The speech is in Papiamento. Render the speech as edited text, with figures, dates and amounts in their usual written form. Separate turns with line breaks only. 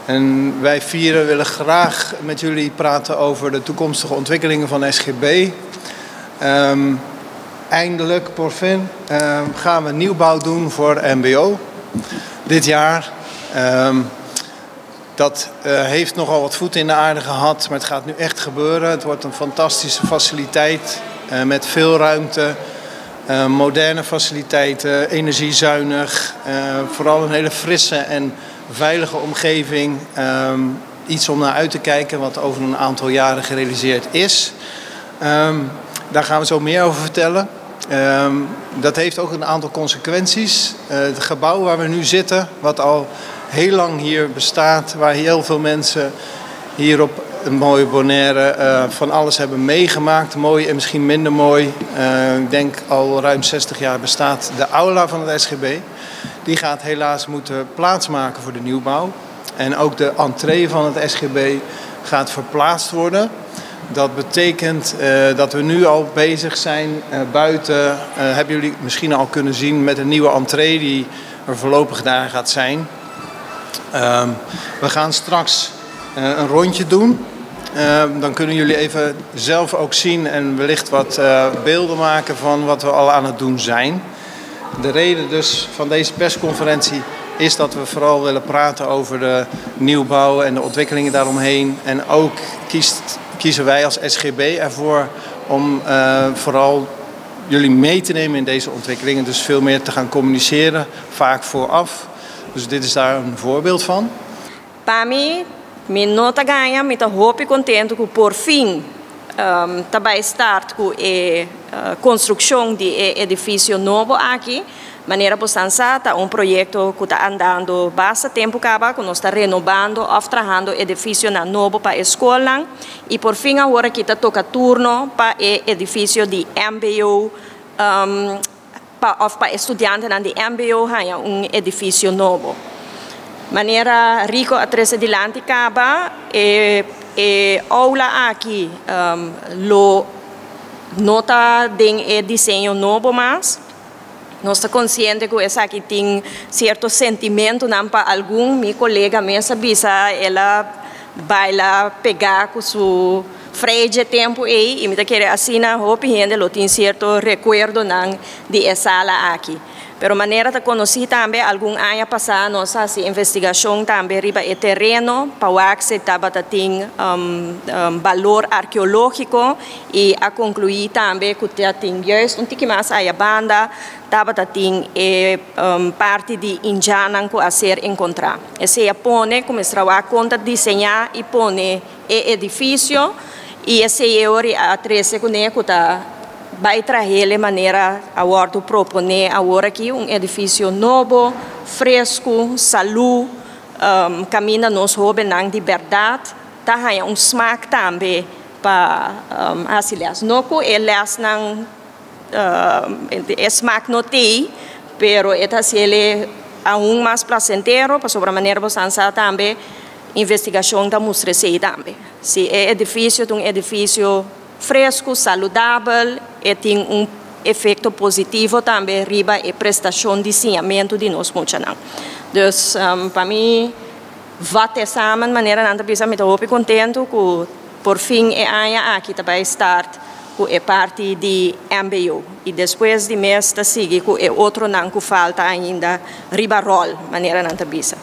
En wij vieren willen graag met jullie praten over de toekomstige ontwikkelingen van SGB. Eindelijk, por fin, gaan we nieuwbouw doen voor MBO dit jaar. Dat heeft nogal wat voeten in de aarde gehad, maar het gaat nu echt gebeuren. Het wordt een fantastische faciliteit met veel ruimte, moderne faciliteiten, energiezuinig. Vooral een hele frisse en veilige omgeving. Iets om naar uit te kijken wat over een aantal jaren gerealiseerd is. Daar gaan we zo meer over vertellen. Dat heeft ook een aantal consequenties. Het gebouw waar we nu zitten, wat al heel lang hier bestaat, waar heel veel mensen hier op een mooie Bonaire van alles hebben meegemaakt. Mooi en misschien minder mooi. Ik denk al ruim 60 jaar bestaat de aula van het SGB. Die gaat helaas moeten plaatsmaken voor de nieuwbouw. En ook de entree van het SGB gaat verplaatst worden. Dat betekent dat we nu al bezig zijn buiten. Hebben jullie misschien al kunnen zien met een nieuwe entree die er voorlopig daar gaat zijn. We gaan straks een rondje doen. Dan kunnen jullie even zelf ook zien en wellicht wat beelden maken van wat we al aan het doen zijn. De reden dus van deze persconferentie is dat we vooral willen praten over de nieuwbouw en de ontwikkelingen daaromheen. En ook kiezen wij als SGB ervoor om vooral jullie mee te nemen in deze ontwikkelingen. Dus veel meer te gaan communiceren, vaak vooraf. Dus dit is daar een voorbeeld van.
Pa mi, mi no ta gaña, mi ta hopi kontentu ku por fin ta bai start ku e konstrukshon di e edifisio nobo aki. Manera boso sa, ta un proyekto ku ta andando basta tempu kaba, ku nos ta renobando òf trahando edifisionan nobo pa e skol i por fin awor aki ta toka turno pa e edifisio di MBO pa òf pa studiantenan di MBO haña un edifisio nobo. Manera Rico a trese dilanti kaba e aula aki lo no ta den e diseño nobo mas. Nos ta konsiente ku esaki tin sierto sentimentonan pa algun. Mi kolega mes a bisa el a baila pega ku su freje tempu ei i mi ta kere asina hopi hende lo tin sierto rekuerdonan di e sala aki. Pero manera ta konosí tambe, algun aña pasá nos a hasi investigashon tambe riba e tereno pa wak si tabata tin balor arkeológiko i a konkluí tambe ku tin juist un tiki mas aya banda tabata tin e parti di indjannan ku a ser enkontrá. Esei a pone kuminsá kon ta diseñá i pone e edifisio i esei a trese kuné ku ta bai trah'é manera a wòrdu proponé awor aki, un edifisio nobo, fresku, salú, kaminda nos hóbennan di berdat ta haña un smak tambe pa hasi les. No ku e lesnan e smak no tin, pero e ta hasié aun mas plasentero, pasobra manera boso sa tambe, investigashon ta mustra esei tambe. Si e edifisio ta un edifisio fresku, saludabel, i tin un efekto positivo tambe riba e prestashon di siñamentu di nos muchanan. Dus pa mi, vat samen manera nan ta bisa, mi ta hopi kontentu ku por fin e aña aki ta bai start ku e parti di MBO i despues di mes ta sigui ku e otronan ku falta ainda riba ròl, manera nan ta bisa.